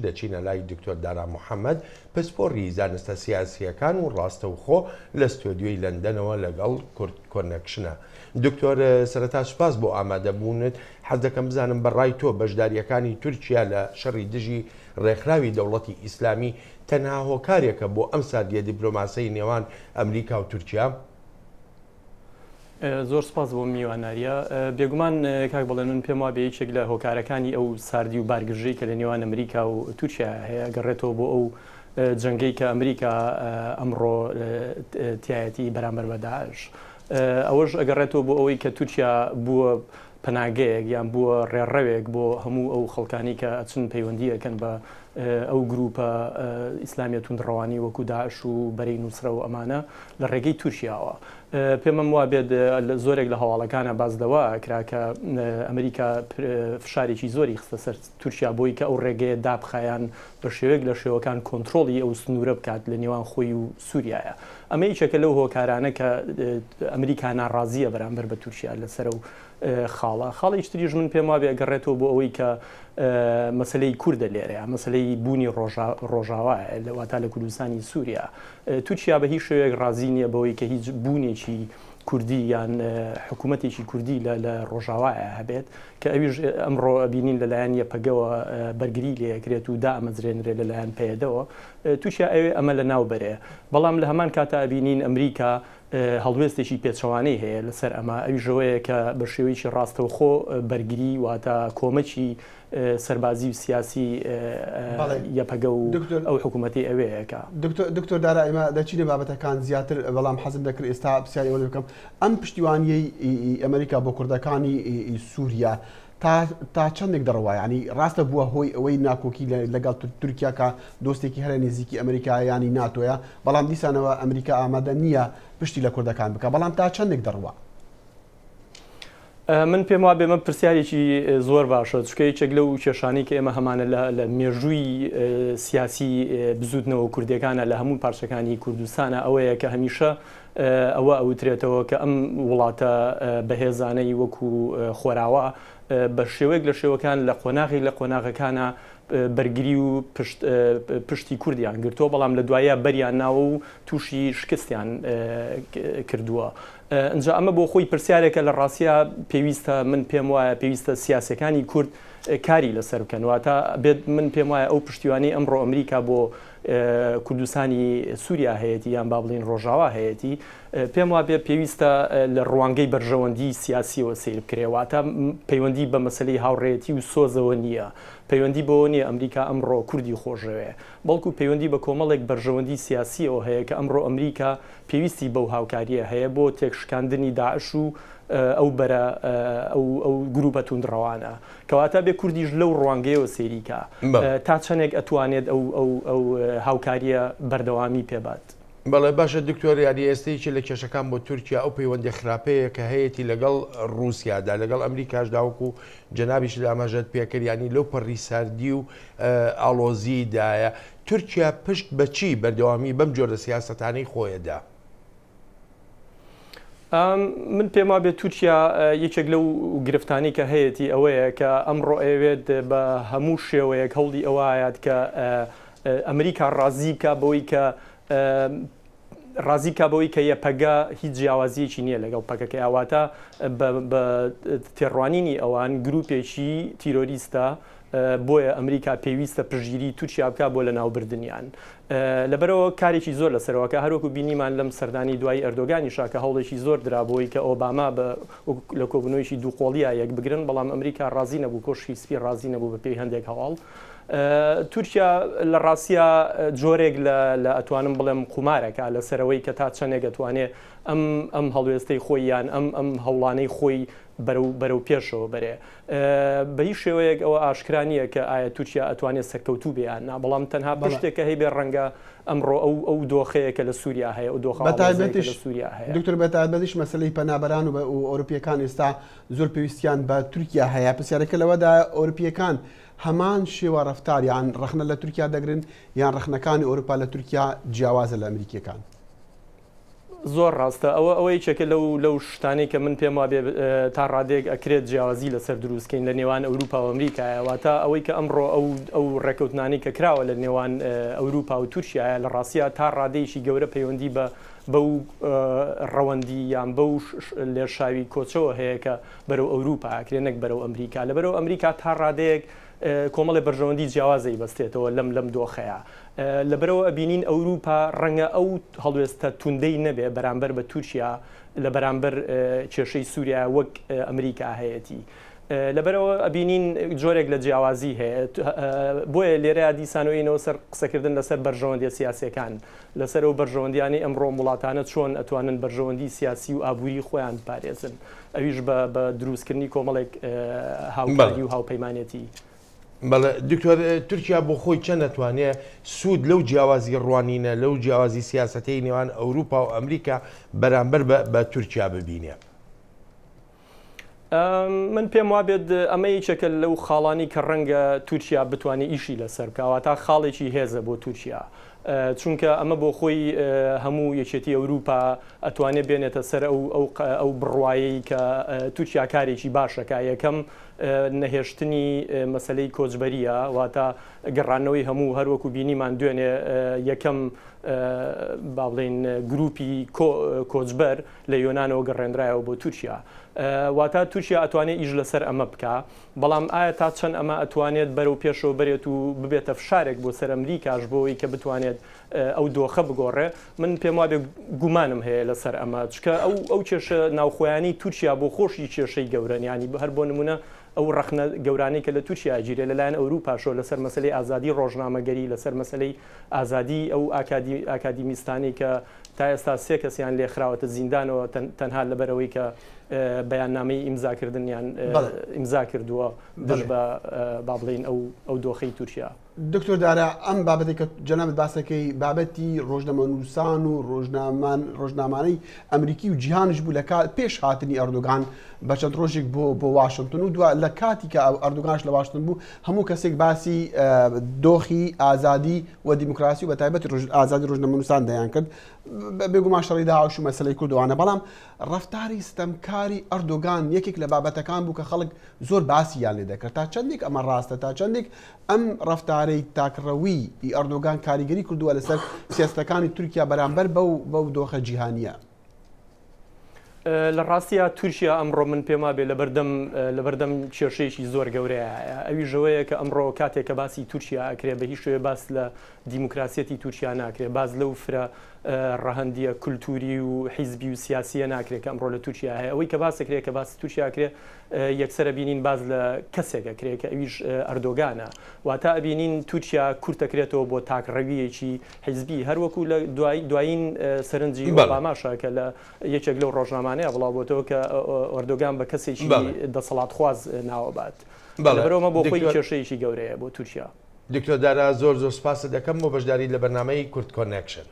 دەچینە لای دکتۆر دارا محەمەد، پسپۆڕی زانستە سیاسییەکان و ڕاستەوخۆ لە ستۆدیۆی لەندەنەوە لەگەڵ کورد کۆنێکشنە. دکتۆر سەرەتا سوپاس بۆ ئامادەبوونت، حەز دەکەم بزانم بە ڕای تۆ بەشدارییەکانی تورکیا لە شەڕی دژی ڕێکخراوی دەوڵەتی ئیسلامی تەنها هۆکارێکە بۆ ئەم ساردییە دیپلۆماسەی نێوان ئەمریکا و تورکیا؟ زۆر سپاس بۆ میواناریە. بێگومان کاک بەڵێن من پێم وابێ یەکێک لە هۆکارەکانی ئەو ساردی و بارگرژەی کە لە نێوان ئەمریکا و تورکیا هەیە گەڕێتەوە بۆ ئەو جەنگەی کە ئەمریکا ئەمڕۆ تایەتی بەرامبەر بە داعش. ئەوەش ئەگەڕێتەوە بۆ ئەوەی کە تورکیا بووە پەناگەیەک یان بووە ڕێڕەوێک بۆ هەموو ئەو خەڵکانی کە ئەچن پەیوەندی ئەکەن بە ئەو گروپە ئیسلامیە توندڕەوانی وەکو داعش و بەرەی نوسرە و ئەمانە لە ڕێگەی تورکیاوە. پێمم وابێت زۆرێک لە هەواڵەکانە باس لەوە کرا کە ئەمریکا فشارێکی زۆری خستە سەر تورکیا بۆی کە ئەو ڕێگەیە دابخایان بە شێوەیەک لە شێوەکان کۆنترۆڵی ئەو سنوورە بکات لە نێوان خۆی و سووریایە. ئەمە یەکێکە لەو هۆکارانە کە ئەمریکا ناڕازییە بەرامبەر بە تورکیا لەسەر ئەو خاڵە. خاڵێکی تریش من پێم وابێ ئەگەڕێتەوە بۆ ئەوەی کە مەسەلەی کوردە لێرەیە، مەسەلەی بوونی ڕۆژاوایە، واتە لە کوردستانی سووریا. تورکیا بە هیچ شێوەیەک ڕازی نییە بەوەی کە هیچ بوونێکی کوردی یان حکوومەتێکی کوردی لە ڕۆژاوایە هەبێت کە ئەویش ئەمڕۆ ئەبینین لەلایەن یەپەگەوە بەرگری لێکرێت و دامەزرێنرێت لەلایەن پەیەدەوە. تورکیا ئەوێ ئەمە لەناو بەرێ، بەڵام لە هەمان کاتا ئەبینین ئەمریکا هەڵوێستێکی پێچەوانەی هەیە لەسەر ئەمە، ئەویش ئەوەیە کە بە شێوەیەکی ڕاستەوخۆ بەرگری واتە کۆمەکی سەربازی و سیاسی یەپەگە و ئەو حکوومەتی ئەوەیەکە. دکتۆر دارا ئێمە دەچینە بابەتەکان زیاتر، بەڵام حەزم دەکرد ئێستا پرسیاری ئەوە بکەم ئەم پشتیوانیەی ئەمریکا بۆ کوردەکانی سووریا تا چەندێک دەڕوا؟ یانی ڕاستە بووە هۆی ئەوەی ناکۆکی لەگەڵ تورکیا کە دۆستێکی هەرە نزیکی ئەمریکا یانی ناتۆیە، بەڵام دیسانەوە ئەمریکا ئامادە نییە پشتی لە کوردەکان بکا، بەڵام تا چەندێک دەڕوا؟ من پێم وابێ ئەمە پرسیارێکی زۆر باشە، چونکە یەکێک لەو کێشانەی کە ئێمە هەمانە لە مێژووی سیاسی بزووتنەوە کوردیەکانە لە هەموو پارچەکانی کوردستانە ئەوەیە کە هەمیشە ئەوە ئەوترێتەوە کە ئەم وڵاتە بەهێزانەی وەکو خۆراوا بە شێوەیەک لە شێوەکان لە قۆناغێک لە قۆناغەکانە بەرگری و پشتی کوردیان گرتووە، بەڵام لە دوایە بەریان ناوە و تووشی شکستیان کردووە. ئینجا ئەمە بۆ خۆی پرسیارێکە لە ڕاستیا پێویستە، من پێم وایە پێویستە سیاسەکانی کورد کاری لەسەر بکەن، واتە بێت من پێم وایە ئەو پشتیوانی ئەمڕۆ ئەمریکا بۆ کوردستانی سووریا هەیەتی یان با بڵین ڕۆژاوا هەیەتی، پێم وابێ پێویستە لە ڕوانگەی بەرژەوەندی سیاسیەوە سەیر بکرێ، واتە پەیوەندی بە مەسەلەی هاوڕێیەتی و سۆزەوە نییە، پەیوەندی بەوە نییە ئەمریکا ئەمڕۆ کوردی خۆشەوێ، بەڵکو پەیوەندی بە کۆمەڵێک بەرژەوەندی سیاسیەوە هەیە کە ئەمڕۆ ئەمریکا پێویستی بەو هاوکارییە هەیە بۆ تێکشکاندنی داعش و ئەو بەرە ئەو گروپە توندڕەوانە. کەواتە بێ کوردیش لەو ڕوانگەیەوە سەیری کا تا چەندێک ئەتوانێت ئەو هاوکارییە بەردەوامی پێ بات. بەڵێ باشە دکتۆر یانی ئێستە یەکێ لە کێشەکان بۆ تورکیا ئەو پەیوەندی خراپەیە کە هەیەتی لەگەڵ ڕووسیادا لەگەڵ ئەمریکاشدا وەکو جەنابیشت ئاماژەت پێکرد یانی لەو پەڕی ساردی و ئاڵۆزیدایە تورکیا پشت بە چی بەردەوامی بەم جۆرە سیاسەتانەی خۆیەدا؟ من پێم وابێت تورکیا یەکێک لەو گرفتانی کە هەیەی ئەوەیە کە ئەمڕۆ ئەوێت بە هەموو شێوەیەک هەوڵی ئەوەیات کە ئەمریکا ڕازی بکە بەوەی کە ڕازی بکە بەوەی کە یەپەگە هیچ جیاوازیەکی نییە لەگەڵ پەکەکە، واتە بە تێڕوانینی ئەوان گروپێکی تیرۆریستە، بۆیە ئەمریکا پێویستە پشتگیری تورکیا بکات بۆ لەناوبردنیان. لەبەرئەوە کارێکی زۆر لەسەرەوە کە هەروەکو بینیمان لەم سەردانی دوایی ئەردۆگانیشا کە هەوڵێکی زۆر درا بۆی کە ئۆباما بە لە کۆبوونەوەیەکی دووقۆڵییا یەک بگرن، بەڵام ئەمریکا ڕازی نەبوو، کۆشکی سپی ڕازی نەبوو بەپێی هەندێک هەواڵ. تورکیا لە ڕاستیا جۆرێک لە ئەتوانم بڵێم قومارەکە لەسەرەوەی کە تا چەندێک ئەتوانێ ئەم ئەم هەڵوێستەی خۆی یان ئەم ئەم هەوڵانەی خۆی بەرەو بەرەو پێشەوە بەرێ. بە هیچ شێوەیەک ئەوە ئاشکرا نییە کە ئایا تورکیا ئەتوانێت سەرکەوتوو بێ یان نا، بەڵام تەنها پشتێک کە هەیبێ ڕەنگە ئەمڕۆ ئەو ئەو دۆخەیە کە لە سووریا هەیە، ئەو دۆخە ئاڵۆزەیە کە لە سووریا هەیە. دکتۆر بەتایبەتیش مەسەلەی پەنابەران و ئەوروپییەکان ئێستا زۆر پێویستیان بە تورکیا هەیە، پرسیارەکە لەوەدایە ئەوروپییەکان هەمان شێوە ڕەفتار یان ڕەخنە لە تورکیا دەگرن یان ڕەخنەکانی ئەوروپا لە تورکیا جیاوازە لە ئەمریکییەکان؟ زۆر ڕاستە ئەوە ئەوە یەکێکە لەو لەو شتانەی کە من پێم وابێ تا ڕادەیەک ئەکرێت جیاوازی لەسەر دروستکەین لە نێوان ئەوروپا و ئەمریکایە واتە ئەوەی کە ئەمڕۆ ئەو ئەو ڕێکەوتنانەی کە کراوە لە نێوان ئەوروپا و تورکیایە لە ڕاستیا تا ڕادەیەکی گەورە پەیوەندی بە بەو ڕەوەندی یان بەو لێشاوی کۆچەوە هەیە کە بەرەو ئەوروپا ئەکرێ نەک بەرەو ئەمریکا لەبەرەو ئەمریکا تا ڕادەیەک کۆمەڵێ بەرژەوەندی جیاواز ئەیبەستێتەوە لەم لەم دۆخەیە. لەبەرئەوە ئەبینین ئەوروپا ڕەنگە ئەو هەڵوێستە توندەی نەبێ بەرامبەر بە تورکیا لە بەرامبەر کێشەی سووریا وەک ئەمریکا هەیەتی. لەبەرئەوە ئەبینین جۆرێک لە جیاوازی هەیە. بۆیە لێرەیا دیسانەوە ئێینەوە سەر قسەکردن لەسەر بەرژەوەندیە سیاسیەکان، لەسەر ئەو بەرژەوەندیانەی ئەمڕۆ وڵاتانە چۆن ئەتوانن بەرژەوەندی سیاسی و ئابووری خۆیان بپارێزن، ئەویش بە بە دروستکردنی کۆمەڵێک هاوکاری و هاوپەیمانێتی. بەڵێ دکتۆر، تورکیا بۆ خۆی چەند ئەتوانێ سوود لەو جیاوازی ڕوانینە، لەو جیاوازی سیاسەتەی نێوان ئەوروپا و ئەمریکا بەرامبەر بە تورکیا ببینێ؟ من پێم وابێت ئەمە یەکێکە لەو خاڵانی کە ڕەنگە تورکیا بتوانێت ئیشی لەسەر بکە واتە خاڵێکی هێزە بۆ تورکیا چونکە ئەمە بۆ خۆی هەموو یەکێتی ئەوروپا ئەتوانێت بێنێتە سەر ئەو ئەو ئەو بڕوایەی کە تورکیا کارێکی باشەکە یەکەم نەهێشتنی مەسلەی کۆچبەریە واتە گەڕانەوەی هەموو هەروەکو بینیمان دوێنێ یەکەم با بڵین گروپی کۆچبەر لە یۆنانەوە گەڕێنرایەوە بۆ تورکیا. واتە تورکیا ئەتوانێت ئیش لەسەر ئەمە بکا، بەڵام ئایا تا چەند ئەمە ئەتوانێت بەرەو پێشەوە بەرێت و ببێتە فشارێک بۆ سەر ئەمریکاش بۆ ئەوەی کە بتوانێت ئەو دۆخە بگۆڕێ، من پێم وابێ گومانم هەیە لەسەر ئەمە، چونکە ئەو ئەو کێشە ناوخۆیانەی تورکیا بۆ خۆشی کێشەی گەورەن، یانی هەر بۆ نمونە ئەو ڕەخنە گەورانەی کە لە تورکیا ئەگیرێ لەلایەن ئەوروپاشەوە لەسەر مەسەلەی ئازادی ڕۆژنامەگەری، لەسەر مەسەلەی ئازادی ئەو ئاکادیمیستانەی کە تا ئێستا سێ کەسیان لێخراوەتە زیندانەوە تەنها لەبەرئەوەی کە بەیاننامەی ئیمزاکردنیان ئیمزا کردووە دژ بە با بڵێین ئەو ئەو دۆخەی تورکیا. دکتۆر دارا ئەم بابەتێک کە جەنابت باسەکەی بابەتی ڕۆژنامەنووسان و ڕۆژنامان ڕۆژنامانەی ئەمریکی و جیهانش بوو لە کات پێش هاتنی ئەردۆگان بە چەند ڕۆژێک بۆ بۆ واشنتن و دوا لە کاتی کە ئەردۆگانش لە واشنتن بوو هەموو کەسێک باسی دۆخی ئازادی و دیموکراسی و بە تایبەتی ئازادی ڕۆژنامەنووسان دەیان کرد بێگومان شەڕی داعش و مەسەلەی کوردوانە بەڵام ڕەفتاری ستەمکاری ئەردۆگان یەکێک لە بابەتەکان بوو کە خەڵک زۆر باسییان لێ دەکرد تا چەندێک ئەمە ڕاستە تا چەندێک ئەم ڕەفتارەی تاکڕەوی ئەردۆگان کاریگەری کردووە لەسەر سیاستەکانی تورکیا بەرامبەر بەو بەو دۆخە جیهانیە. لە ڕاستیا تورکیا ئەمڕۆ من پێم وابێ لەبەردەم لەبەردەم کێشەیەکی زۆر گەورەیە ئەویش ئەوەیە کە ئەمڕۆ کاتێک کە باسی تورکیا ئەکرێ بە هیچ شێوەیە باس لە دیموکراسیەتی تورکیا ناکرێ باس لەو فرە ڕەهەندیە کولتوری و حیزبی و سیاسیە ناکرێت کە ئەمڕۆ لە تورکیا هەیە ئەوەی کە باس ئەکرێ کە باسی تورکیا ئەکرێ یەکسەر ئەبینین باس لە کەسێک ئەکرێ کە ئەویش ئەردۆگانە واتە ئەبینین تورکیا کورتەکرێتەوە بۆ تاکڕەویەکی حیزبی هەر وەکو لە دوای دوایین سەرنجی ئۆباماشە کە لە یەکێک لەو ڕۆژنامانەیە بڵاو بۆتەوە کە ئۆردۆگان بە کەسێکی دەسەڵاتخواز ناوەبات لەبەرئەوە بۆ خۆی کێشەیەکی گەورەیە بۆ تورکیا. دکتۆر دارا زۆر زۆر سپاست دەکەم بۆ بەشداریت لە بەرنامەی کوردکۆنێکشن.